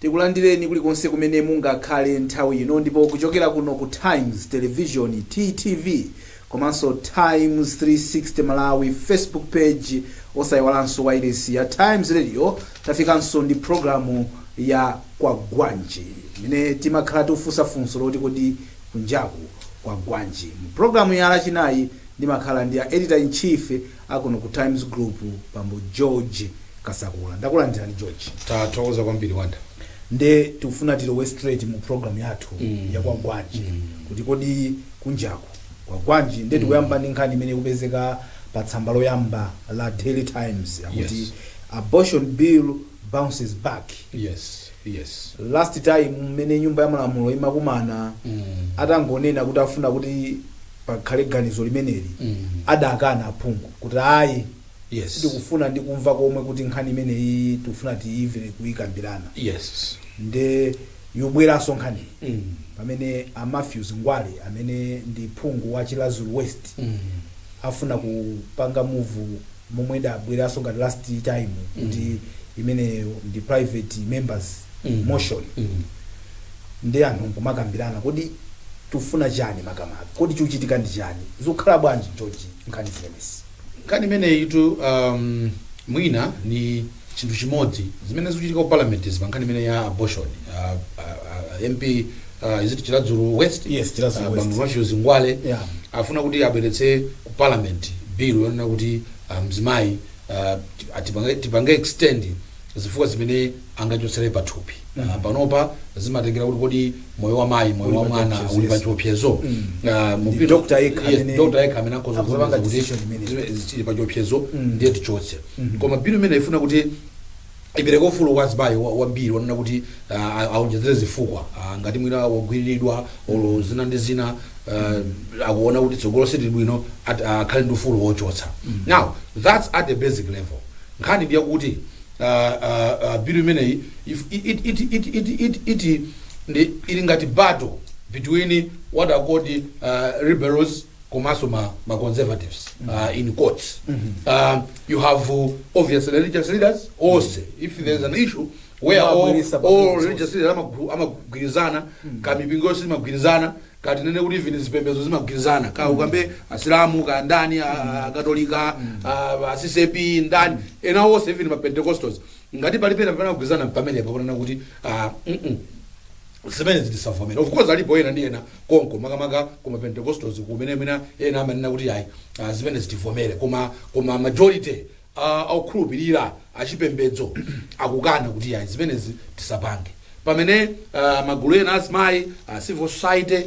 Tikulandireni kulikonse kumene mungakhale nthawi ino, ndipo kuchokera kuno ku Times Television, TTV, komanso Times 360 Malawi Facebook page, osayiwalanso wailesi ya Times Radio, tafikanso ndi programu ya Kwagwanji, imene timakhala tikufunsa funso loti, kodi kunjaku kwagwanji? Mu programu ya Lachinayi ndimakhala ndi a editor in chief akuno ku Times Group, Bambo George Kasakula. Ndakulandirani, George. Tathokoza kwambiri, Wanda. Nde tikufuna tilowe straight mu program yathu ya Kwagwanji, kuti kodi kunjaku kwagwanji? Nde tikuyamba ndi nkhani imene ikupezeka pa tsamba loyamba la Daily Times, akuti "Abortion bill bounces back." Last time mmene Nyumba ya Malamulo imakumana, atangonena kuti afuna kuti pakhale ganizo limeneli, adakana aphungu kuti ayi, tikufuna ndi kumva komwe kuti nkhani imeneyi tikufuna tiimvere, kuyikambirana. Nde yobweranso nkhaniyi pamene a Matthews Ngwale, amene ndi phungu wa Chiradzulu West, afuna kupanga move momwe idabweranso ngati last time, kuti imeneyo ndi private members motion. Ndi anthu nkumakambirana, kodi tikufuna chani makamaka? Kodi chikuchitika ndi chani? Zikukhala bwanji, George, nkhani zimenezi? Nkhani imeneyitu, mwina ni chinthu chimodzi zimene zikuchitika ku parliament pa nkhani imene ya abortion. MP, is it Chiradzulu West? Yes, Chiradzulu West. Bambo Matthews Ngwale afuna kuti abweretse ku parliament bill yonena kuti mzimayi tipange extend zifukwa zimene angachotsere pathupi. Panopa zimatengera kuti kodi moyo wa mayi, moyo wa Uli pa mwana chiopsezo, uli pa chiopsezo. Ndi doctor yekha Yes, doctor yekha amene akhoza akuzapanga kuvomereza kuti decision imeneyi. zili pa chiopsezo, ndiye tichotse. Koma koma bill imene ifuna kuti ipereke ufulu kwa azimayi wambiri wanena kuti aonjezere zifukwa, ngati mwina wagwiriridwa olo zina ndi zina, akuona kuti tsogolo sili bwino, akhale ndi ufulu wochotsa. Now that's at the basic level. Nkhani ndiye kuti bill imeneyi if it, it, it, it, it, it, it, ndi ili ngati battle between what are called liberals komanso ma conservatives in courts. You have obviously religious leaders also. If there's an issue where Amagwirisa all pa religious leaders amagwirizana, ka mipingo yonse imagwirizana, kati nene kuti even zipembedzo zimagwirizana, ka ukambe Asilamu, ka ndani, Akatolika, a CCAP, ndani ena onse, even ma Pentecostals, ngati palibe pamene akugwirizana pamenepo ponena kuti zimene zitisavomera. Of course alipo ena ndi ena konko, makamaka kuma Pentecostals kumene mwina ena amanena kuti ayi, zimene zitivomere, koma majority akukhulupirira achipembedzo akukana kuti ayi, zimenezi tisapange. Pamene magulu ena azimayi, civil society,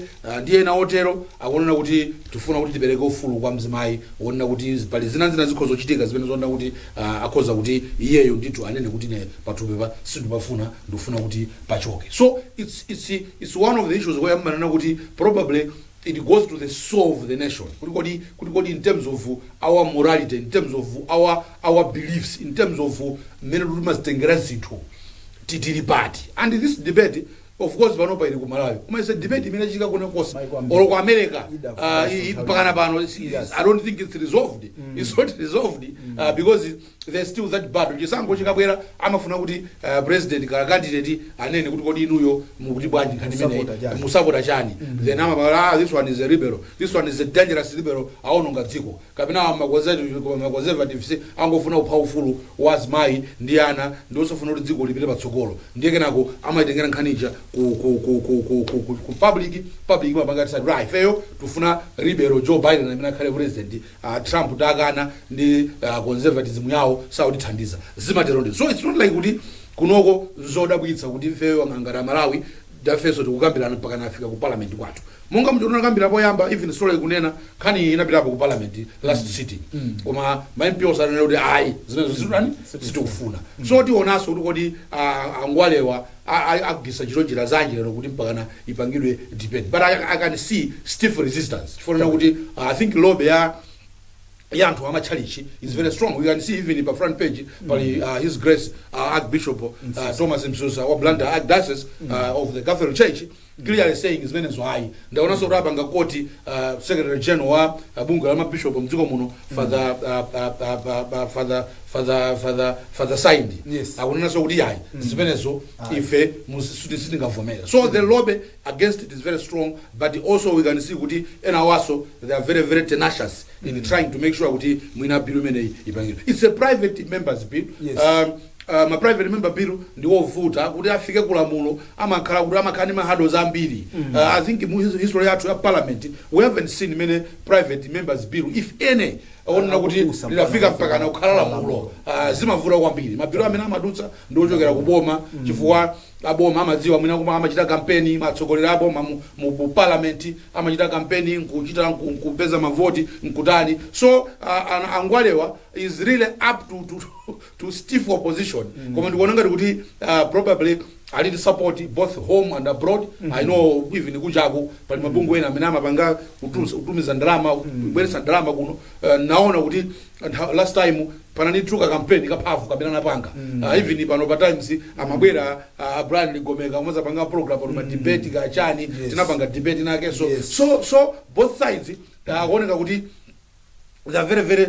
ndi ena otero akunena kuti tifuna kuti tipereke ufulu kwa mzimayi wonena kuti pali zina zina zikhoza zochitika zimene zonena kuti akhoza kuti iyeyo ndithu anene kuti ne pathupi pa sindipafuna, ndikufuna kuti pachoke. So it's one of the issues where mmanena kuti probably it goes to the soul of the nation, kuti kodi in terms of our morality, in terms of our beliefs, in terms of mmene timazitengera zinthu, titili pati? And this debate, of course, panopa ili ku Malawi, koma it's a debate imene achitika kuna konse, Maiko ambiri. olo ku America. Ida Mpakana pano I don't think it's resolved. It's not resolved because there's still that battle. Chisankho chikabwera, amafuna kuti president kala candidate anene kuti kodi inuyo mukuti bwanji nkhani imeneyi? Musapota chani? Musapota chani? Then amapaka, "Ah, this one is a liberal, this one is a dangerous liberal, aononga dziko," kapena ma conservatives angofuna kupha ufulu wa azimayi ndi ana, ndi osafuna kuti dziko lipite patsogolo. Ndiye kenako amayitengera nkhaniija ku public. Public imapanga decide, right, ifeyo tifuna liberal Joe Biden amene akhale president, Trump takana ndi conservatism yawo, sautithandiza. Zimatero ndi so it's not like kuti kunoko nzodabwitsa kuti ifeyo ngati Amalawi dafenso tikukambirana mpaka nafika ku parliament kwathu. Monga mtu unakambira poyamba, even story ikunena nkhani iyi inapitapo ku parliament last sitting, koma ma MP osanena kuti ayi, zimenezo zitani, sitikufuna. So tionanso kuti kodi angwalewa agwisa ntchito njira zanji lero kuti mpakana ipangidwe debate. But I can see stiff resistance, chifukwa kuti I think lobby ya Ya anthu amatchalichi is very strong. We can see even pa front page pali His Grace Archbishop Thomas Msusa wa Blantyre Archdiocese of the Catholic Church clearly saying zimenezo ayi. Ndaonanso kuti apanga quote Secretary General wa bungwe la mabishop mdziko muno, Father Saindi, akunenanso kuti ayi, zimenezo ife sitingavomere. So the lobby against it is very strong, but also we can see kuti ena waso, they are very, very tenacious in trying to make sure kuti mwina bill imeneyi ipangidwe. It's a private members bill. Ma private member bill ndi wovuta kuti afike kulamulo, amakhala kuti amakhala ndi ma hurdles ambiri. I think mu history yathu ya parliament we haven't seen many private members bill, if any, onena kuti akudusa linafika mpaka mpaka na kukhala lamulo. Zimavuta kwambiri. Mabilu amene amadutsa ndi ochokera kuboma, chifukwa aboma amadziwa mwina kuma amachita kampeni, matsogoleri aboma mu parliament amachita kampeni nkuchita nkupeza mavoti nkutani. So angwalewa is really up to stiff opposition, koma ndikuona ngati kuti probably ali support both home and abroad. I know even kunjaku pali mabungwe ena amene amapanga kutumiza ndalama, kubweretsa ndalama kuno. Naona kuti last time pananituluka kampeni kaphavu kapena anapanga, even pano pa Times amabwera Brian Ligomeka umazapanga program pano ma debate kachani. Tinapanga debate nake, so so both sides akuoneka kuti they are very, very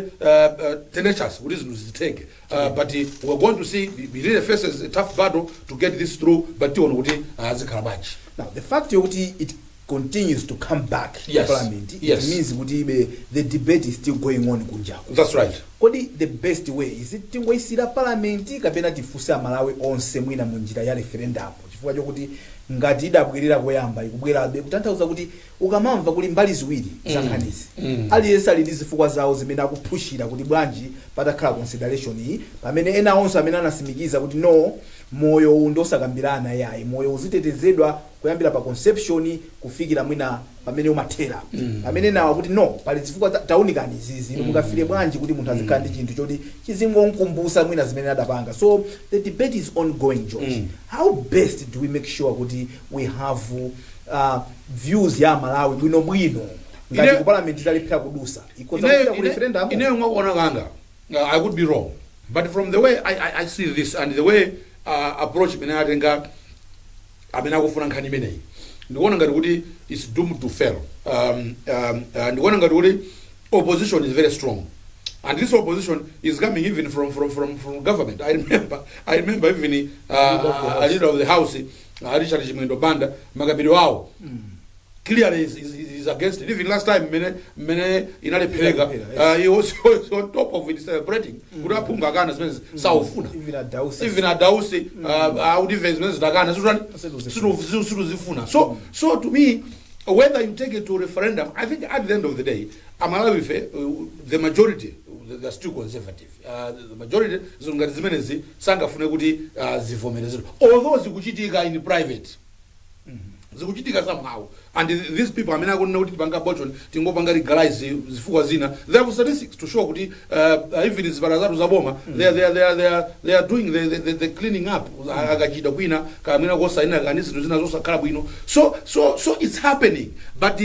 tenacious kuti zinthu zitheke, but we're going to see we really faces a tough battle to get this through, but tiona kuti zikhala bwanji. Now the fact yokuti it continues to come back to parliament, it means kuti ibe the debate is still going on kunjako. That's right. Kodi the best way is it tingoyisira parliament kapena tifunse Amalawi onse mwina mu njira ya referendum? Chifukwa chokuti ngati idabwerera koyamba, ikubwerabe, kutanthauza kuti ukamamva kuli mbali ziwiri za nkhanizi, aliyense ali ndi zifukwa zawo zimene akuphushira kuti bwanji patakhala consideration iyi, pamene ena onse amene anasimikiza kuti no, moyo uwu ndosakambirana yayi, moyo uzitetezedwa kuyambira pa conception kufikira mwina pamene umathera, pamene nawa kuti no, pali zifukwa taunikani izizi, inu mukafire bwanji kuti munthu azikhala ndi chinthu choti chizingonkumbusa mwina zimene adapanga? So the debate is ongoing, George. How best do we make sure kuti we have views ya Malawi bwinobwino ngati ku parliament italephera kudusa, ikhoza kupita ku referendum? Ineyo mwakuona kanga, I could be wrong, but from the way I see this and the way approach imene atenga amene akufuna nkhani imeneyi, ndikuona ngati kuti it's doomed to fail. Ndikuona ngati kuti opposition is very strong, and this opposition is coming even from government. I remember even Leader of the house. A leader of the house, Richard Chimwendo Banda, makambidwe awo clearly is against it. Even last time mene inalephereka, Inalephereka, yes. He was on top of it celebrating kuti aphungu akana zimene saufuna. Even Adausi. Even Adausi, akuti ife zimene zitakana Situzifuna. situzifuna. So to me, whether you take it to referendum, I think at the end of the day Amalawi ife, the majority, they're still conservative. The majority zingati zimenezi sangafune kuti zivomerezedwe, although zikuchitika in private, zikuchitika somehow, and these people amene akunena kuti tipanga abortion, tingopanga legalize zifukwa zina, they have statistics to show kuti even zipatala zathu zaboma, they are doing the cleaning up, akachita kwina kamwina kosaina kani zinthu zina zosakhala bwino. So it's happening, but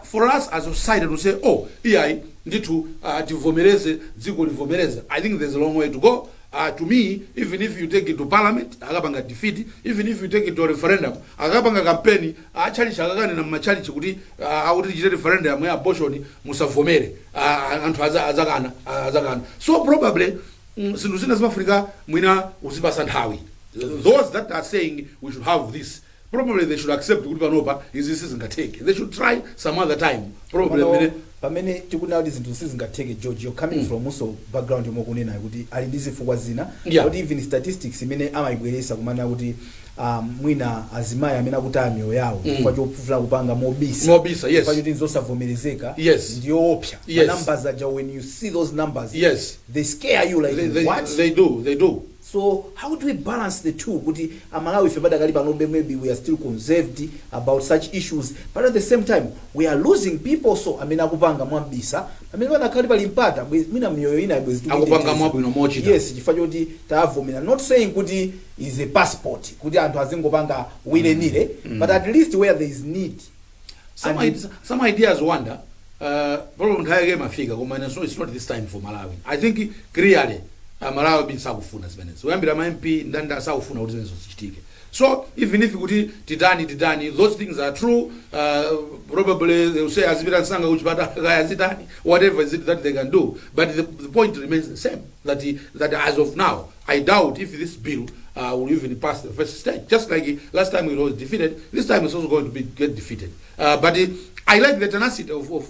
for us as a society to say, "Oh iyayi ndithu, tivomereze, dziko livomereze," I think there's a long way to go. To me, even if you take it to parliament, akapanga defeat. Even if you take it to a referendum, akapanga campaign achalichi, akakanena mmachalichi kuti akuti tichite referendum ya abortion, musavomere, anthu azakana, azakana. So probably zinthu zina zimafunika mwina uzipasa nthawi. Those that are saying we should have this, probably they should accept kuti panopa izi sizingatheke. They should try some other time probably. Pano, Mene pamene tikunena kuti zinthu sizingatheke, George, you're coming from also background yomwe kunenayo kuti ali ndi zifukwa zina, kuti even statistics imene amayibweresa kumanena kuti mwina azimayi amene akutaya miyoyo yawo chifukwa chofuna kupanga mobisa, Mobisa, yes. chifukwa choti nzosavomerezeka, ndiyoopsa. Ma numbers aja, when you see those numbers, they scare you like what? They do, they do. So how do we balance the two kuti Amalawi ife padakali panobe maybe we are still conserved about such issues, but at the same time we are losing people so amene akupanga mwabisa, pamene panakhali pali mpata mwina miyoyo ina ibwezi Akupanga mwabwino mochita. Yes, chifukwa choti tavomera, not saying kuti is a passport kuti anthu azingopanga willy-nilly, but at least where there is need. Some ideas wonder. Probably nthawi yake imafika, koma ine, so it's not this time for Malawi. I think clearly Malawi bin sakufuna zimenezo. Kuyambira ma MP ndanda sakufuna kuti zimenezo zichitike. So even if kuti titani titani, those things are true. Probably they will say azipita msanga kuchipatala, kaya azitani, whatever is it that they can do, but the point remains the same, that as of now I doubt if this bill will even pass the first stage. Just like last time it was defeated, this time it's also going to be get defeated. But I like the tenacity of those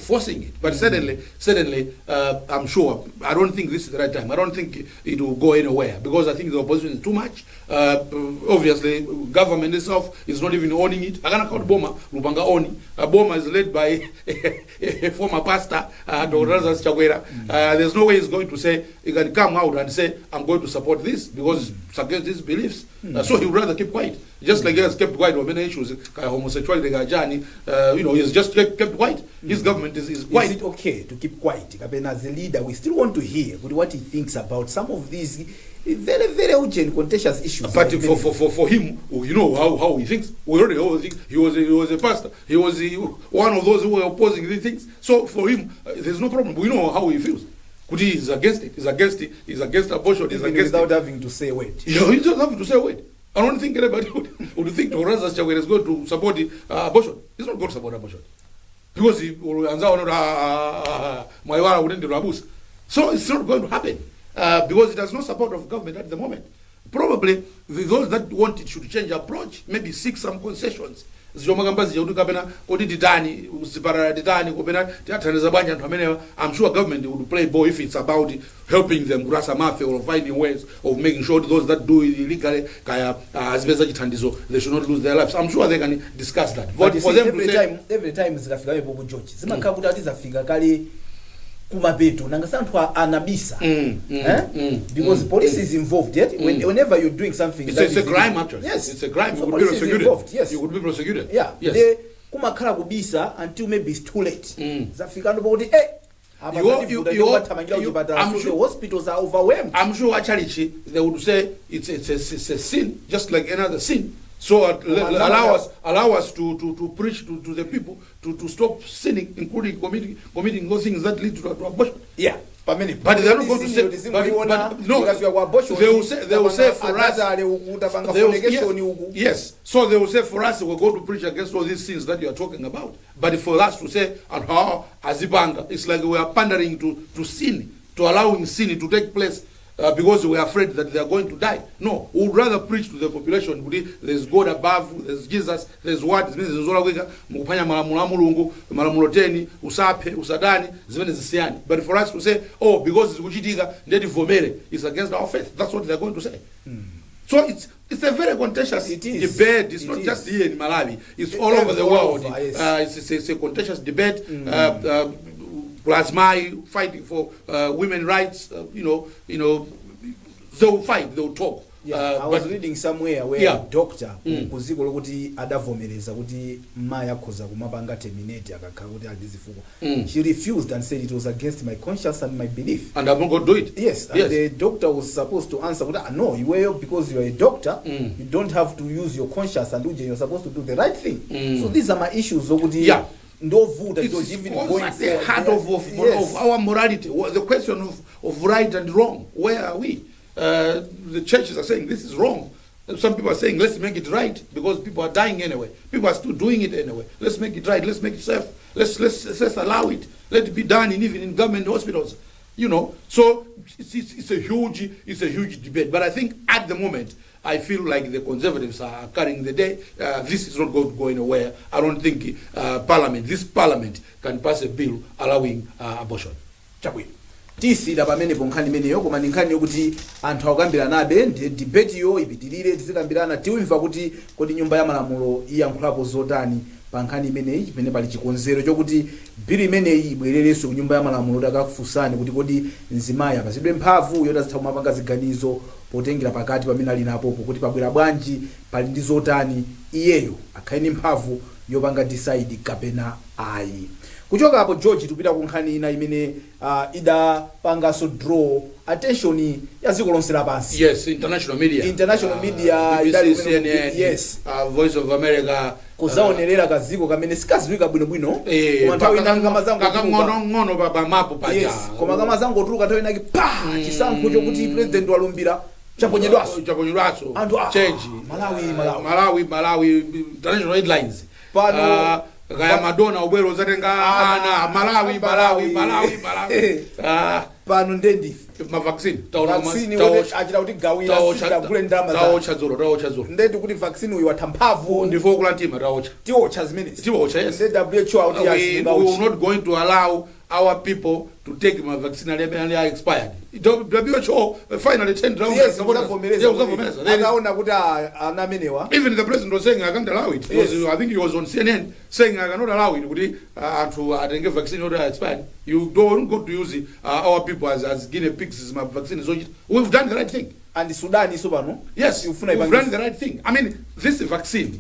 forcing it. But certainly, I'm sure, I don't think this is the right time. I don't think it will go anywhere because I think the opposition is too much. Obviously, government itself is not even owning it. Akanakhala boma, lupanga own. Boma is led by a former pastor, Dr. Lazarus Chakwera. There's no way he's going to say, he can come out and say, "I'm going to support this," because it's against his beliefs. So he would rather keep quiet. Just like he has kept quiet on many issues, kaya homosexuality, kaya chani, he's just kept quiet. His government is quiet. Is it okay to keep quiet? Kapena as a leader, we still want to hear what he thinks about some of these very, very urgent, contentious issues. But Like for him, you know how he thinks. We already know he thinks. He was a pastor. He was one of those who were opposing these things. So for him, there's no problem. We know how he feels. Kuti he's against it. He's against it. He's against abortion. He's even against without it. Having to say a word. You don't have to say a word. I don't think anybody would think Lazarus Chakwera is going to support abortion. He's not going to support abortion. Because he will mwaiwala kuti ndinu abusa. So it's not going to happen because it has no support of government at the moment. Probably those that want it should change approach, maybe seek some concessions. Zichomakamba zija kuti kapena kodi titani zipatala titani kapena tiathandiza bwanji anthu amenewa. I'm sure government would play ball if it's about helping them kuti asamafe or finding ways of making sure those that do it illegally kaya azipeza chithandizo, they should not lose their lives. I'm sure they can discuss that. But But you for see, them to every say time, every time zikafika ipo ku George, zimakhala kuti ati zafika kale kumapeto, nanga anthu anabisa. Eh? Because police is involved yet whenever you're doing something It's, that it's a is crime, illegal. actually. Yes. It's a crime. So You could be police is prosecuted. involved, yes. You could be prosecuted. Yeah. Yes. They kumakhala kubisa until maybe it's too late. Zafika ndipo kuti eh apa zativuta, ndikubathamangira kuchipatala. I'm So sure- the hospitals are overwhelmed. I'm sure actually they would say it's a sin, just like another sin. So allow us to preach to the people to stop sinning, including committing those things that lead to abortion. Yeah, pamene But they are not going to say. But no, they will say for us. Utapanga They will, fornication yes, uku. Yes. So they will say for us, we're going to preach against all these sins that you are talking about. But for us to say, and how azipanga, it's like we are pandering to sin, to allowing sin to take place, because we are afraid that they are going to die. No, we would rather preach to the population kuti there's God above, there's Jesus, there's what, zimene zolakwika, mukuphwanya malamulo a Mulungu, malamulo 10, usaphe, usadani, zimene zisiyani. But for us to say, "Oh, because zikuchitika, ndiye tivomere," it's against our faith. That's what they're going to say. So it's a very contentious It is. Debate. It's It not is. Just here in Malawi. It's all over the All world. over, yes. It's a contentious debate. Plasmai fighting for women rights. They will fight. They will talk. Yeah, I was But reading somewhere where a doctor kuziko lokuti adavomereza kuti mayi akhoza kumapanga terminate akakhala kuti ali ndi zifukwa. She refused and said, "It was against my conscience and my belief." And I'm not going to do it. Yes, and the doctor was supposed to answer kuti, "Ah, no, iweyo, because you are a doctor, you don't have to use your conscience and uje, you're supposed to do the right thing." So these are my issues zokuti ndovuta It's, because even it's going at the forward, heart of our morality. The question of right and wrong. Where are we? The churches are saying this is wrong. Some people are saying, "Let's make it right because people are dying anyway. People are still doing it anyway. Let's make it right. Let's make it safe. Let's allow it. Let it be done even in government hospitals." So it's a huge debate. But I think at the moment, I feel like the Conservatives are carrying the day. This is not going to go anywhere. I don't think Parliament, this Parliament, can pass a bill allowing abortion. Chabwino, tisiyira pamenepo nkhani imeneyo, koma ndi nkhani yokuti anthu akukambiranabe ndi debate yo ipitirire, tizikambirana, tiwimva kuti kodi nyumba ya malamulo iyankhulapo zotani pa nkhani imeneyi, chimene pali chikonzero chokuti bill imeneyi ibwererenso ku nyumba ya malamulo kuti akafunsane kuti kodi mzimayi apatsidwe mphamvu yoti azitha kumapanga ziganizo potengera pakati pamene ali napopo, kuti pabwera bwanji, pali ndi zotani, iyeyo akhale ndi mphamvu yopanga decide kapena ayi. Kuchoka apo, George, tikupita ku nkhani ina imene idapanganso draw attention ya dziko lonse lapansi. Yes, international media. International media. BBC, idali CNN, yes, Voice of America. Kuzaonerera kaziko kamene sikaziwika bwinobwino, koma nthawi inake kamazangotuluka. Kakang'ono pa mapu paja. Yes, koma kamazangotuluka nthawi inake pa chisankho chokuti president walumbira chaponyedwaso. Chaponyedwaso. Anthu, Change. Malawi, Malawi. Malawi, Malawi, international headlines. Pano Kaya Madonna ubwero uzatenga ana Malawi, Malawi, Malawi, Malawi. Pano ndendife. Ma vaccine. Vaccine woti achita kuti gawira sidagule ndalama za Taocha dzulo, taocha dzulo. Ndeti kuti vaccine uyu watha mphamvu. Ndifo kula mtima, taocha. Tiotcha zimenezi. Tiotcha, yes. Nde WHO akuti We are not going to allow our people to take ma vaccine ali ali expired. WHO finally turned round. Yes, kuzavomereza. Yeah, kuzavomereza. Akaona kuti ana amenewa. Even the president was saying, "I can't allow it." He was, I think he was on CNN saying, "I cannot allow it." Kuti anthu atenge vaccine yoti expired. You don't go to use our people as guinea pigs, ma vaccine zochita. We've done the right thing. And Sudan iso pano Yes, ikufuna we've ipange. Done the right thing. I mean, this vaccine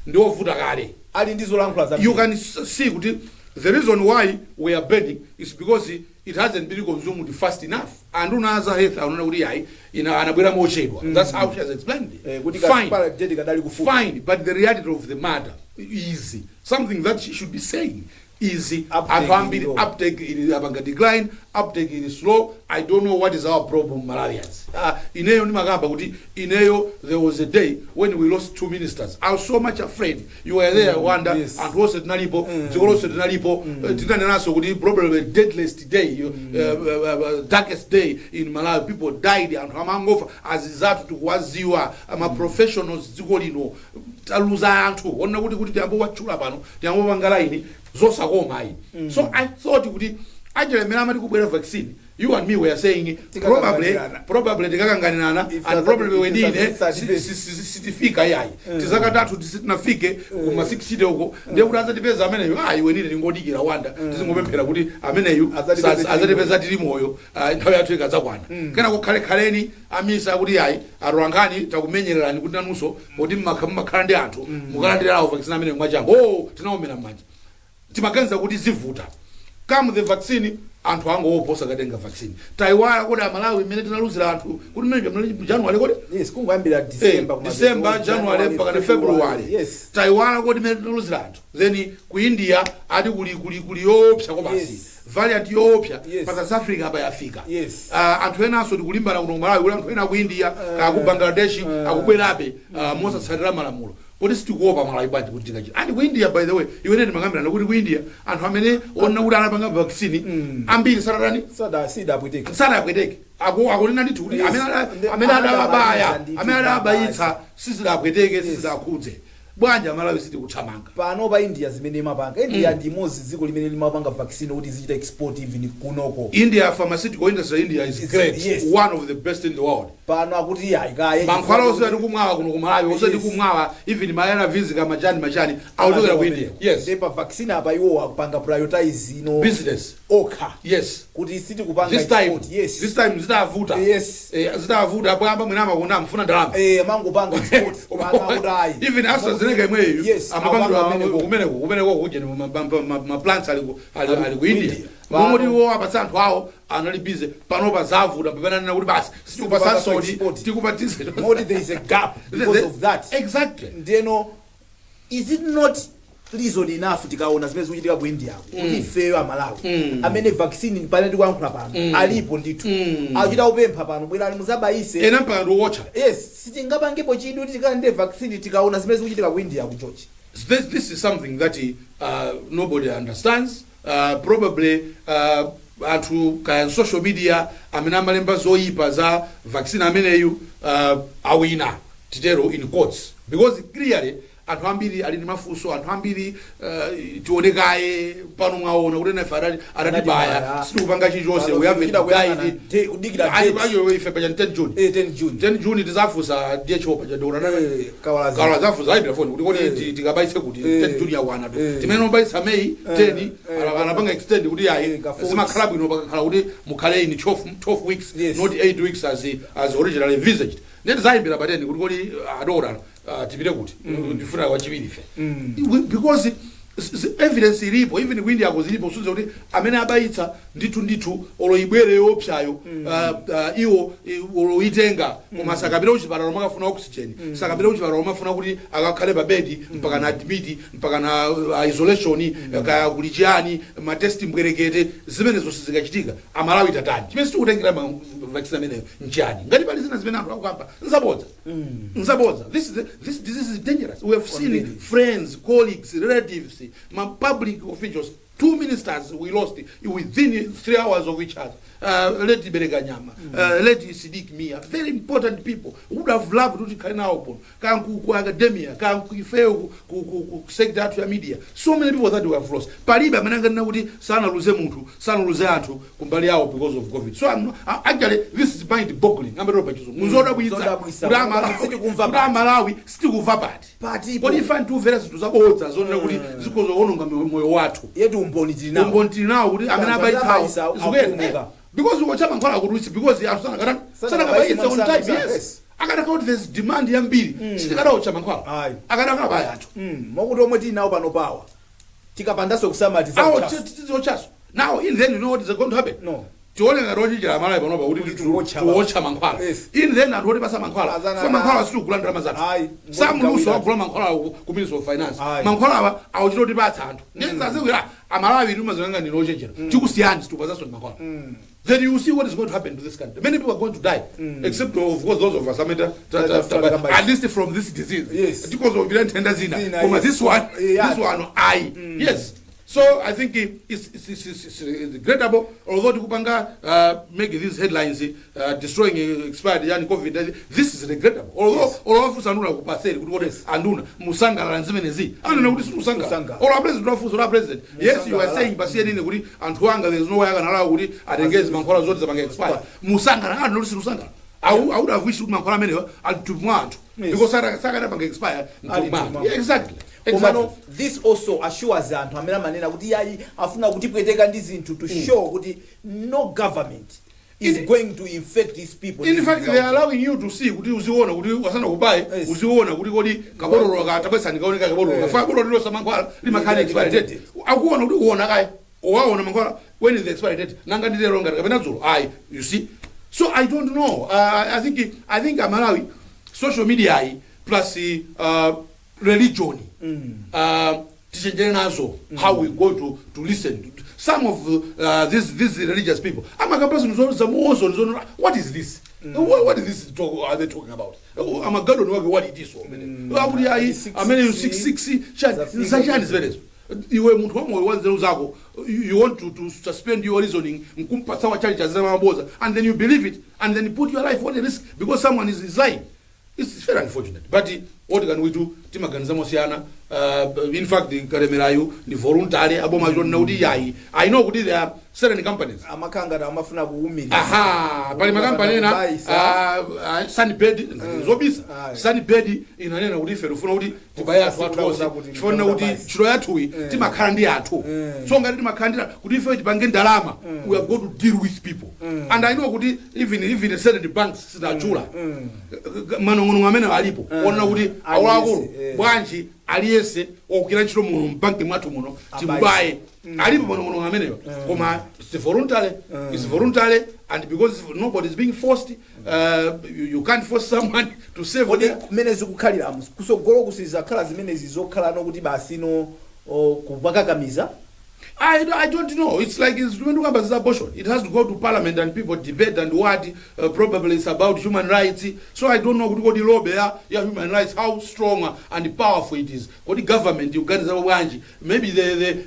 ndiovuta kale. Ali ndi zolankhula zambiri. You can see kuti the reason why we are banning is because it hasn't been consumed fast enough. And unaza health anaona kuti ayi, ina anabwera mochedwa. That's how she has explained it. Kuti Fine. kasipala date kadali kufupi. Fine, but the reality of the matter is something that she should be saying is Uptake anthu ambiri ili low. Uptake ili apanga decline, uptake ili slow. I don't know what is our problem, Malawians. Ineyo ndimakamba kuti ineyo there was a day when we lost two ministers. I was so much afraid. You were there, Wanda. Yes. Anthu onse tinalipo, dziko lonse tinalipo. Tinanenanso kuti probably the deadliest day, darkest day in Malawi. People died, anthu amangofa, azizathu tikuwaziwa, ama professionals dziko lino taluza anthu ona kuti tiyambo watchula pano, tiyambo panga line zosakoma ayi. So I thought kuti achilemera amati kubwera vaccine, you and me were saying probably Tikakanganirana. Probably tikakanganirana If and probably if wedine sitifika yayi, tizakatatu sitinafike kuma 60 uko, ndiye kuti azatipeza ameneyo. Ayi, wenine tingodikira, Wanda, tizingopemphera kuti ameneyu Azatipeza tili azatipeza tili moyo, nthawi yathu ikadzakwana. Kena kukhalekhaleni amisa kuti ayi, atolankhani takumenyererani kuti nanunso poti mmakhala ndi anthu mukalandirawo vaccine ameneyo mwachangu. Oh, tinaomera m'manja, timaganiza kuti zivuta. Come the vaccine, anthu angowoposa katenga vaccine. Taiwala kuti Amalawi imene tinaluzira anthu kuti mmene January kodi? Yes, kungoyambira December. December, January mpaka na February. Taiwala kuti imene tinaluzira anthu. Then ku India ati kuli yoopsa kwabasi, variant yoopsa. Pa South Africa apa yafika. Anthu enanso tikulimbana kuno Malawi kuti anthu ena ku India kaya ku Bangladesh akubwerabe mosatsatira malamulo. Kuti sitikuopa Malawi bwanji kuti tikachita? And ku India, by the way, iwene timakambirana kuti ku India anthu amene ona kuti anapanga vaccine ambiri satatani? Sada sidapweteka. Sadapweteke. Akunena ndithu kuti amene amene adawabaya, ndithu amene adawabayitsa, sizidapweteke, sizidakhudze. Bwanji Amalawi sitikuthamanga? Pano pa India zimene imapanga, India ndi imodzi dziko limene limapanga vaccine kuti zichita export even kunoko. India, pharmaceutical industry, India is great, one of the best in the world. Pano akuti ayikaye. Mankhwala onse atikumwawa kuno kumalawi, onse tikumwawa, even ma ARVs, kamachani machani, akuchokera ku India, yes. Ndi pa vaccine apa iwo akupanga prioritize ino Business. okha kuti sitikupanga This time export. Yes. This time zitavuta. Zitavuta poyamba mwina amakunda amfuna ndalama. Mangopanga export, pano akuti ayi. Even AstraZeneca imweyo akupanga amapangidwa kumeneko. kumeneko kuja ma plants ali ku India. India. Momoti iwo apatsa anthu awo anali busy. Panopa zavuta pamene anena kuti basi, sitikupatsa soni, export. Tikupatise. Moti there is a gap because of that. Exactly. Ndeno is it not reason enough tikaona zimene zikuchitika ku India kuti ifeyo Amalawi amene vaccine pamene tikuyankhula pano alipo ndithu, akuchita kupempha pano, bwerani muzabayise? Ena mpaka ndikuwotcha. Yes, sitingapangepo chidwi kuti tikalande vaccine tikaona zimene zikuchitika ku India ku, George? This is something that nobody understands. Probably anthu kaya social media amene amalemba zoyipa za vaccine ameneyu awina, titero in courts, because clearly anthu ambiri ali ndi mafunso, anthu ambiri tionekaye pano mwaona kuti nafe adatibaya, Adatibaya. sitikupanga chilichonse. Pano We haven't tikuchita kuyang'ana died. kudikira date. Ayo, ife pacha 10 June. 10 June. 10 June tizafunsa DHO pacha dokota. Kawalazi. Kawala zafunsa, ayibira phone kuti kodi tikabayitse kuti? 10 June yakwana tu. Timene ubayitsa May 10, anapanga extend kuti ayi, Ka 4 zimakhala bwino pakakhala kuti mukhale in 12 weeks, Yes. not 8 weeks as originally envisaged. Neti zayimbira pa 10 kuti kodi adokota, tipite kuti? Ndifuna wachiwiri ife. Because Evidence ilipo, even ku India zilipo, suze kuti amene abayitsa ndithu ndithu, olo ibwere yoopsayo, iwo olo itenga, koma sakapita kuchipatala makafuna oxygen, sakapita kuchipatala mafuna kuti akakhale pa bedi mpaka na admit, mpaka na isolation, kaya kuli chiyani, ma test mbwerekete. Zimene zonse zikachitika, Amalawi tatani? Chimene sitikutengera ma vaccine ameneyo nchani? Ngati pali zina zimene anthu akukamba, nzabodza, nzabodza. This disease is dangerous. We have seen Kwambiri. friends, colleagues, relatives, ma public officials. Two ministers we lost within 3 hours of each other, late Belekanyama, late Sidik Mia, very important people. Would have loved kuti tikhale nawo kuno, kaya ku academia, kaya ku ifeyo ku sector yathu ya media. So many people that we have lost. Palibe amene anganena kuti sanaluze munthu, sanaluze anthu kumbali yawo because of COVID. So I'm not, actually this is mind boggling, amatero pa Chizungu, nzodabwitsa Zodabwitsa. kuti Amalawi, Sitikumva kuti pati. Amalawi sitikumva pati. Patipo. Kodi ife timvera zinthu zabodza zonena kuti zikhoza kuononga moyo wathu? Yetu umboni tili nawo. Umboni tili nawo kuti amene Anthu abayitsawo abayitsa zikuyenda. akupulumuka. Because ukocha mankhwala akuti because anthu sanakatani, Sanakabayitse sanakabayitsa on time. msanga. Yes. Akanaka kuti there's demand yambiri, sitikadaocha mankhwala. Ayi. Akanaka abaya anthu. Mokuti omwe tili nawo pano pawa, tikapandanso kusamatiza Awo uchafu. tizochaso. Now in then, you know what is going to happen? No. Tione ngati ochinjira Amalawi panopa kuti Kuti tiwotcha tiwotcha mankhwala. Yes. In then anthu otipasa mankhwala, Azana fa mankhwala sitikugula ndalama zathu. Ayi. Samuluso Ngogawira. wagula mankhwala ku Ministry of Finance. Ayi. Mankhwala awa awuchita otipatsa anthu. Ndizazikuira Amalawi timazingangani ochenjera, tikusiyani, situpazanso ndi mankhwala. Then you see what is going to happen to this country. Many people are going to die, except of course those of us amene at least from this disease. Because of nthenda zina, Zina, koma yes. this one, this one ayi. Yes, so I think it's regrettable, although tikupanga make these headlines, destroying expired yani COVID. This is regrettable, although although afusa anduna kupaseri kuti kodi anduna musangalala zimenezi, anena kuti simusangalala. Simusangalala. Olo president wafusa, olo president, yes, you are Musangalala. saying pasiyenini kuti anthu anga, there is no way akanalawa kuti atengezi mankhwala zoti zapanga expire. Musangalala? Anthu kuti simusangalala. I would have wished kuti mankhwala amenewa ali mwa anthu because sakanapanga expire Ali mthupi mwa anthu. mwa. Yeah, exactly. Komano this also assures anthu amene amanena kuti yayi, afuna kutipweteka ndi zinthu, to show kuti no government is going to infect these people. In fact, they are allowing you to see, kuti uziona kuti wasana kubaye, uziona kuti kodi kabotolo katabwesani kaoneka kabotolo kafa botolo lilosa mankhwala limakhala expiry date. Akuona kuti uona kaya waona mankhwala, when is the expiry date? Nanga nditero ngati kapena dzulo? Ayi, you see, so I don't know. I think Amalawi, social media ayi plus religion, tichenjere nazo how we go to listen. Some of these religious people amakamba zinthu zamuozo zono. What is this? What is this talk, are they talking about? Amagadoni wake, what it is amene akuti ayi Six, amene six, 66 chani? Zafika. Zachani zimenezo? Iwe munthu wamoyo wa nzeru zako, you want to suspend your reasoning nkumpatsa wachali cha zamaboza, and then you believe it and then put your life on a risk because someone is lying. It's very unfortunate, but what can we do? Timaganiza mosiyana. In fact, katemerayu ndi voluntary. Aboma chonena kuti yayi, I know kuti there are certain companies Amakhala amafuna kuwumiriza. Aha, pali makampani ena. Kubayisa. Sunbird zobisa. Ayi. Sunbird inanena kuti ife tifuna kuti tibaye anthu athu onse, kuti chifukwa kuti kubayisa. ntchito yathuyi timakhala ndi anthu. So ngati timakhala ndi kuti ife tipange ndalama, we have got to deal with people. And I know kuti even certain banks, sidachula, manong'onong'o amene alipo onena kuti akuluakulu, bwanji aliyense ogwira ntchito muno mbanki mwathu muno timubaye? Alipo manong'onong'o amenewa, koma it's voluntary. It's voluntary, and because nobody is being forced, you can't force someone to save Kodi there. Kumene zikukhalira kusogolo kusizakhala zimenezi zokhala nokuti basi no kupakakamiza? I don't know. It's like it's when you about abortion. It has to go to parliament and people debate and what, probably it's about human rights. So I don't know what the lobby ya human rights, how strong and powerful it is. What the government you got bwanji. Maybe the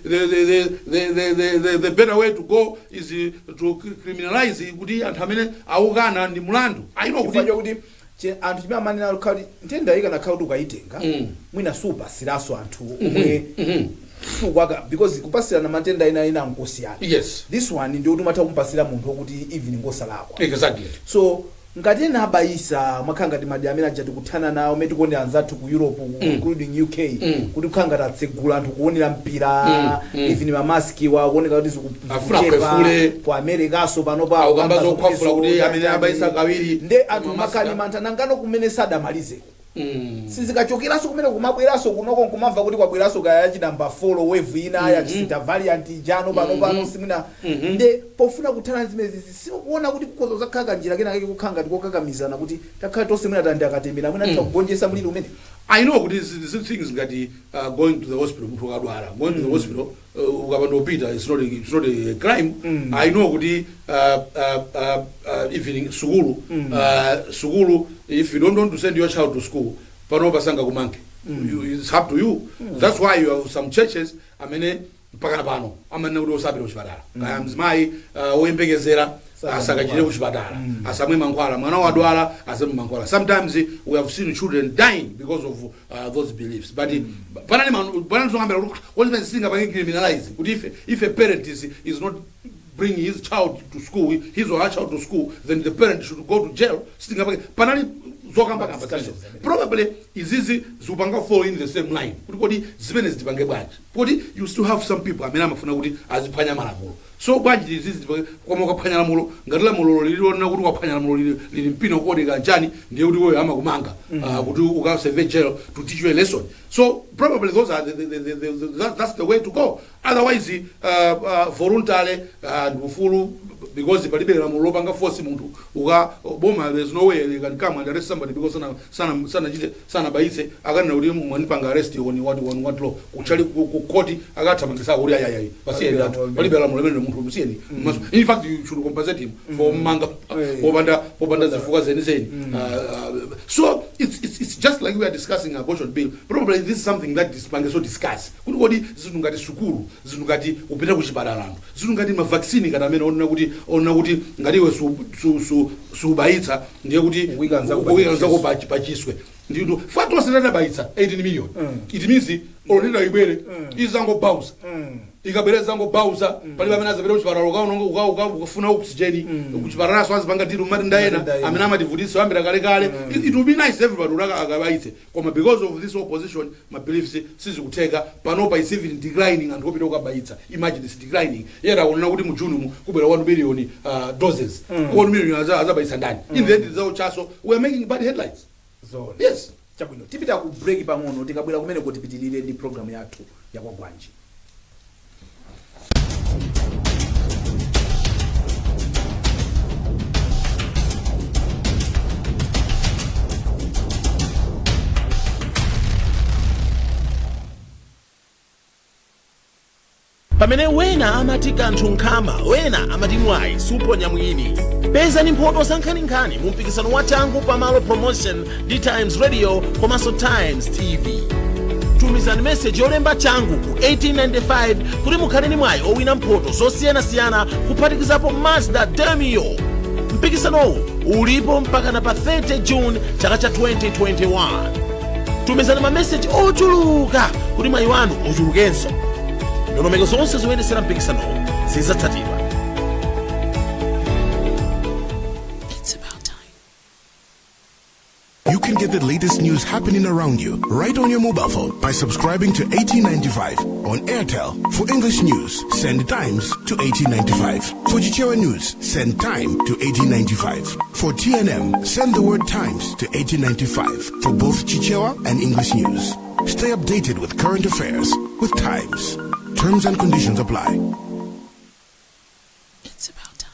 better way to go is to criminalize kuti anthu amene awukana ndi mulandu. I know Chifukwa kuti chokuti anthu chimene amanena kuti nthenda iyi ikanakhala kuti ukayitenga, mwina supasiranso anthu omwe sukwaka, because kupasirana matenda ena ena nkosiyana. This one ndi kuti umatha kumupasira munthu wokuti even ngosalakwa. So ngati ena abayisa, mwakhala ngati madi amene aja tikuthana nawo amene tikuonera anzathu ku Europe, including UK, kuti kukhala ngati atsegula anthu kuonera mpira, even mamaski wa kuoneka kuti Afuna zikuchepa. akhwefule. Ku Americaso panopa Akukamba zokhwafula kuti amene abayisa kawiri nde anthu mamaski makali mantha nangano kumene sadamalizeko. Sizikachokeranso kumene, kumabweranso kunoko, nkumamva kuti kwabweranso kaya yachi number 4 wave ina, yachisita variant ijano pano pano simwina. Nde pofuna kuthana zimenezi, sikuona kuti kukhoza zakhala kanjira kena kake kukhala ngati kokakamizana kuti takhala tonse mwina tandi akatemera, mwina titha kugonjetsa mliri umene? I know kuti things ngati going to the hospital, munthu ukadwala, going to the hospital ukapanda kupita, it's not a crime. I know kuti even sukulu, sukulu, if you don't want to send your child to school, panopa sangakumange. It's up to you. That's why you have some churches amene mpakana pano amanena kuti osapita kuchipatala, kaya mzimayi woyembekezera asakachire kuchipatala, asamwe mankhwala, mwana wadwala asamwe mankhwala. Sometimes we have seen children dying because of those beliefs, but panali panali zongambira kuti what singapange criminalize kuti if a parent is not bringing his child to school, his or her child to school, then the parent should go to jail. Sitingapange. Panali zokambakamba. Discussions. Probably izizi zikupanga fall in the same line, kuti kodi zimene zitipange bwanji, kuti you still have some people amene amafuna kuti aziphwanya malamulo. So bwanji izizi tipange? Koma ukaphwanya lamulo, ngati lamulo lililonena kuti ukaphwanya lamulo lili mpino kodi kanjani, ndiye kuti wewe amakumanga kuti ukaserve jail to teach you a lesson. So probably those are the, that's the way to go. Otherwise voluntarily, ndufulu, because palibe lamulo lopanga force munthu uka boma. There's no way they can come and arrest somebody because sana sana chite sana baitse akanena kuti mwanipanga arrest on what law? Kuchali ku court akathamangisa kuti ayayayi, pasiyeni Palibe anthu. lamulo. Palibe lamulo limene munthu musiyeni. In fact, you should compensate him for manga popanda zifukwa zenizeni. So it's just like we are discussing abortion bill. Probably this is something that tipange so discuss kuti kodi zinthu ngati sukulu, zinthu ngati kupita kuchipatala, anthu, zinthu ngati mavaccine, ngati amene onena kuti ngati iwe subayitsa ndiye kuti Ukuyika nzako ukuyika nzako pachiswe. pachiswe. Ndino fatonse tatabayitsa 18 million. It means olonena ibwere izangobausa, ikabwera izangobausa. Palibe amene azapita kuchipatala ukafuna oxygen kuchipatalaso, azipanga tiro matenda ena Matenda ena. amene amativutitsa oyambira kalekale. It will be nice everybody kuti akabayitse, koma because of this opposition, ma beliefs, sizikutheka. Panopa it's even declining, anthu opita kukabayitsa. Imagine, it's declining, yet akunena kuti mu June mu kubwera 1 billion doses. 1 million azabayitsa ndani? In the end zaochaso, we are making bad headlines. Zona. Yes. Chabwino, tipita ku break pang'ono. Tikabwera kumene kuti tipitirire ndi program yathu yakwagwanji. Pamene wena amati kanthu nkhama, wena amati mwayi suponya mwini. Pezani mphoto za nkhaninkhani mu mpikisano wa Changu Pamalo promotion ndi Times Radio komanso Times TV. Tumizani meseji yolemba "changu" ku 1895 kuti mukhale ndi mwayi owina mphoto zosiyanasiyana, kuphatikizapo Mazda Demio. Mpikisanowu ulipo mpakana pa 30 June chaka cha 2021. Tumizani mameseji ochuluka kuti mwayi wanu uchulukenso. Ndondomeko zonse zoyendesera mpikisanowu zidzatsatidwa. It's about time. You can get the latest news happening around you right on your mobile phone by subscribing to 1895 on Airtel. For English news, send Times to 1895. For Chichewa news, send Time to 1895. For TNM, send the word Times to 1895 for both Chichewa and English news. Stay updated with current affairs with Times. Terms and conditions apply. It's about time.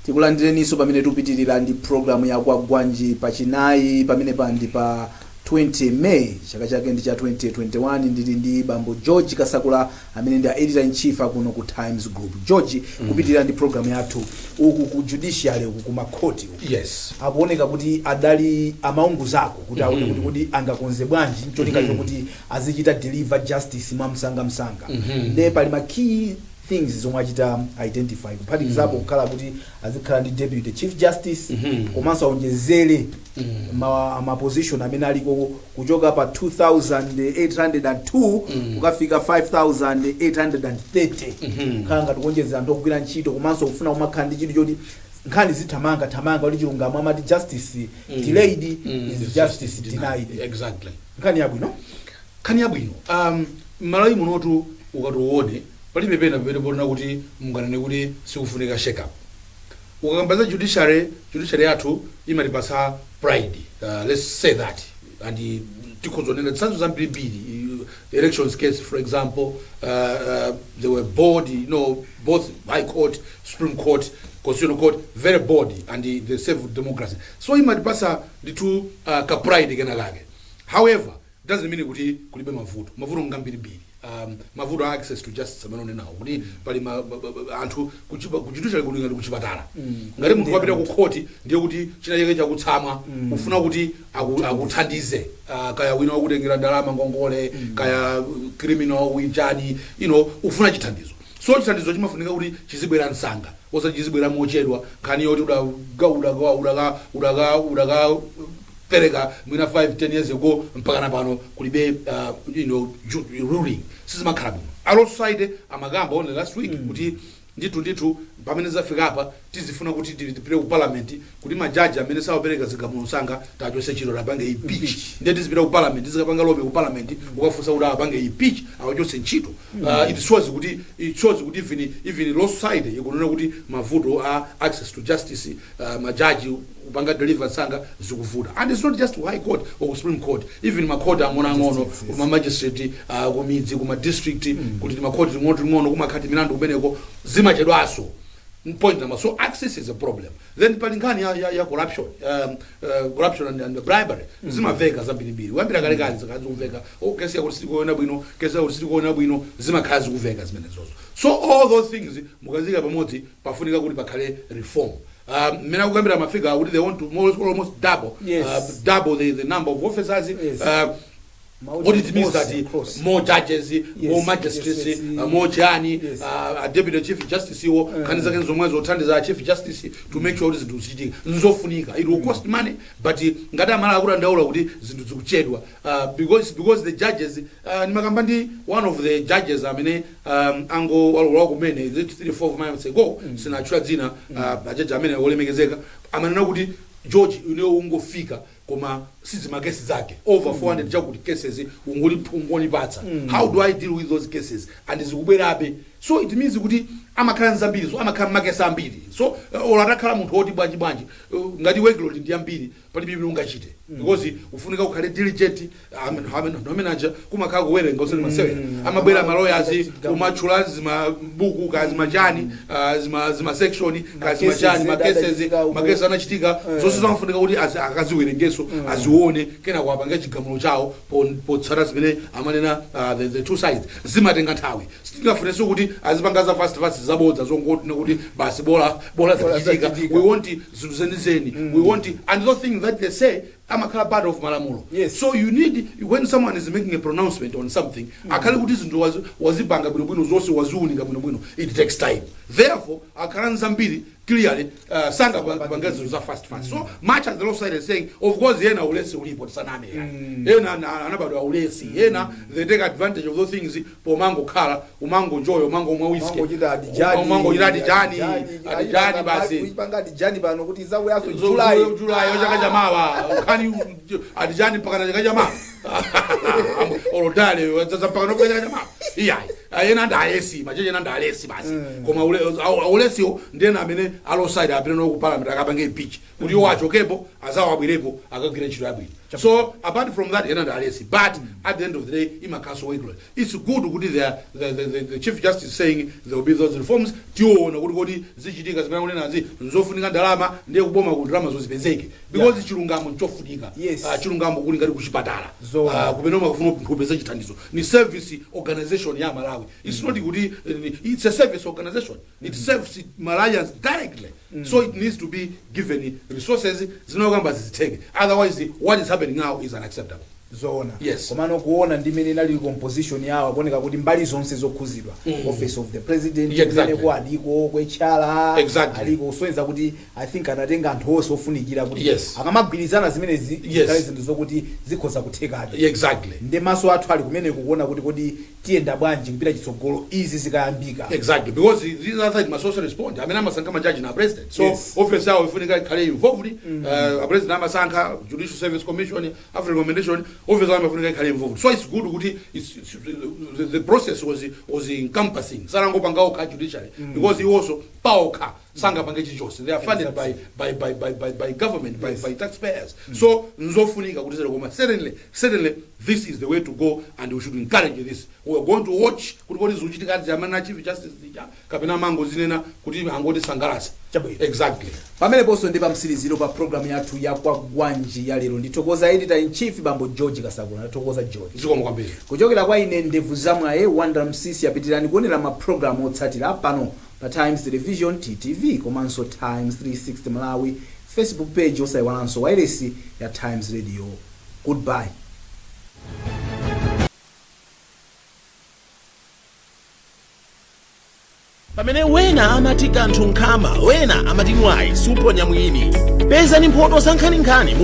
Tikulandireninso pamene tikupitirira ndi programu ya Kwagwanji pachinayi pamene pa ndi pa 20 May, chaka chake ndi cha 2021. Ndili ndi bambo George Kasakula amene ndi a editor in chief akuno ku Times Group. George, kupitirira ndi programu yathu, uku ku judiciary, uku ku makhoti uku, akuoneka kuti adali amaunguzako kuti aone kuti angakonze bwanji ncholinga chokuti azichita deliver justice mwamsangamsanga. Nde pali ma key things zomwe achita identify, kuphatikizapo kukhala kuti azikhala ndi deputy chief justice, komanso aonjezere ma position amene aliko kuchoka pa 2802 kukafika 5830, khala ngati kuonjezera anthu ogwira ntchito, komanso kufuna kumakhala ndi chinthu choti nkhani zithamanga thamanga, kuti chilungamo, amati justice delayed is justice denied. Nkhani yabwino. Nkhani yabwino. Malawi munotu, ukati uone, palibe pena pamene ponena kuti munganene kuti sikufunika shake up. Ukakamba za judiciary, judiciary yathu imatipasa pride, let's say that, and tikhozonena zitsanzo zambirimbiri. Elections case, for example, they were bold, both High Court, Supreme Court, Constitutional Court, very bold, and they serve democracy. So imatipasa ndithu ka pride kena kake. However, doesn't mean kuti kulibe mavuto. Mavuto ngambirimbiri. Mavuto a access to justice amene unenawo kuti pali anthu ku judiciary kuli ngati kuchipatala. Ngati munthu wapita ku khoti, ndiye kuti china chake chakutsamwa, ufuna kuti akuthandize, kaya wina wakutengera ndalama ngongole, kaya criminal winjani, ufuna chithandizo. So chithandizo chimafunika kuti chizibwera msanga, osati chizibwera mochedwa. Nkhani yoti udaka udaka udaka udaka udaka pereka mwina 5 10 years ago, mpaka na pano kulibe ruling, sizimakhala bwino. Alongside amakamba on last week kuti ndithu ndithu pamene zafika apa, tizifuna kuti tipite ku parliament kuti majaji amene sawapereka zigamulo msanga tachose ntchito, apange impeach. Ndiye tizipita ku parliament, tizikapanga lobby ku parliament, ukafunsa kuti apange impeach, awachose ntchito. It shows kuti even law society ikunena kuti mavuto a access to justice, majaji kupanga deliver msanga zikuvuta. And it's not just to High Court or ku Supreme Court, even makhoti ang'onoang'ono, kuma magistrate, kumidzi, kuma district, kuti makhoti ting'ono ting'ono kumakhati milandu kumeneko zimachedwaso. Point number, so access is a problem. Then pali nkhani ya corruption, corruption and bribery. Zimaveka zambirimbiri kuyambira kalekale, zikhala zikumveka, oh, kesi yakuti sitikuona bwino, kesi yakuti sitikuona bwino, zimakhala zikumveka zimenezozo. So all those things mukazika pamodzi, pafunika kuti pakhale reform. Mmene akukambira mafika kuti they want to almost double double the number of officers. What it means that Across. more judges, more magistrates, more chani, a deputy chief justice iwo, nkhani zake zomwe zothandiza chief justice to make sure kuti zinthu zichitika, nzofunika. It will cost money, but ngati amala akudandaula kuti zinthu zikuchedwa, because the judges, ndimakamba ndi one of the judges amene ango walowa kumene 3 4 months ago, sinatchula dzina, ajaji amene olemekezeka amanena kuti, "George, ineyo ungofika, koma sizima cases zake over 400 chakuti cases ungonipatsa. How do I deal with those cases? And zikubwerabe." So it means kuti amakhala nzambiri, so amakhala makesi ambiri. So olo atakhala munthu woti bwanji bwanji, ngati workload ndi ambiri, palibe bwino ungachite, because ufunika ukhale diligent. Amene aja kumakhala kuwerenga, usati masewera. Amabwera ma lawyers, umatchula zimabuku, ka zimachani, zima section, ka zimachani, ma cases, ma cases anachitika, zonse zamafunika kuti akaziwerengeso, azione, kenako apange chigamulo chawo potsata zimene amanena, the two sides. Zimatenga nthawi. Sitingafunenso kuti azipanga za fast fast, zabodza, zongoti kuti basi, bola bola Bola zachitika. zachitika. We want zinthu zenizeni. We want, and those things that they say amakhala part of malamulo. So you need, when someone is making a pronouncement on something, akhale kuti zinthu wazipanga bwinobwino zonse, waziunika bwinobwino. It takes time. Therefore akhala nzambiri, clearly sanga panga zinthu za fast fast. So much as the law side is saying, of course ena ulesi ulipo, tisaname. Ena anabadwa ulesi, ena they take advantage of those things pomangokhala, umangonjoya, umangomwa whisky. Umangochita adijani. Umangochita adijani, adijani basi. Kuipanga adijani pano kuti zakuyaso July. July chaka chamawa. Nkhani adijani mpaka na chaka chamawa, olodale zaza mpaka nofika chaka chamawa. Iyayi, ena ndi alesi, macheche ena ndi alesi basi. Koma aulesiwo ndiyena amene a law society apite no ku parliament akapange impeach kuti iwo achokepo, azawabwerepo akagwire ntchito yabwino. So apart from that, ena ndi alesi, but at the end of the day imakhaso workload. It's good kuti the chief justice saying there will be those reforms. Tiona kuti kodi zichitika zimene akunenazi. Nzofunika ndalama, ndiye kuboma kuti ndalama zozipezeke, because chilungamo nchofunika. Yes. Chilungamo kuli ngati kuchipatala. Zoona. Kumene umakufuna kupeza chithandizo, ni service organization ya Malawi. It's not kuti it's a service organization, it serves Malawians directly, so it needs to be given resources zinokamba zizitheke. Otherwise what is happening now is unacceptable. Zoona. Yes. Komano kuona ndi imene inali composition yawo, kuoneka kuti mbali zonse zokhuzidwa, Office of the President, kumeneko aliko kwechala, aliko, kusonyeza kuti I think anatenga anthu onse ofunikira kuti akamagwirizana zimenezi zikhale zinthu zokuti zikhoza kuthekadi. Ndi maso athu ali kumeneko kuona kuti kodi tiyenda bwanji kupita chitsogolo izi zikayambika. Exactly, because these other side must also respond. Amene amasankha majaji na president, so office yawo ifunika ikhale involved. A president amasankha Judicial Service Commission after recommendation, office yawo ifunika ikhale involved. So it's good kuti the process was encompassing, sanangopanga okha judiciary, because he also paokha sangapange chilichonse. They are funded by government, by taxpayers. So nzofunika kuti zero, koma certainly this is the way to go and we should encourage this. We are going to watch kuti kodi zikuchitika amene Chief Justice zija kapena mango zinena kuti angoti sangalasa. Chabwino. Exactly. Pameneponso ndi pamtsiriziro pa programu yathu ya Kwagwanji ya lero. Ndithokoza editor in chief bambo George Kasakula. Ndathokoza, George. Zikomo kwambiri. Kuchokera kwa ine ndevu zamwaye Wandra Msisi, apitirani kuonera mapulogalamu otsatira pano pa Times Television, TTV, komanso Times 360 Malawi Facebook page, osayiwalanso wailesi ya Times Radio. Goodbye. Pamene wena amati kanthu nkhama, wena amati mwayi suponya mwini. Pezani mphoto za nkhaninkhani mu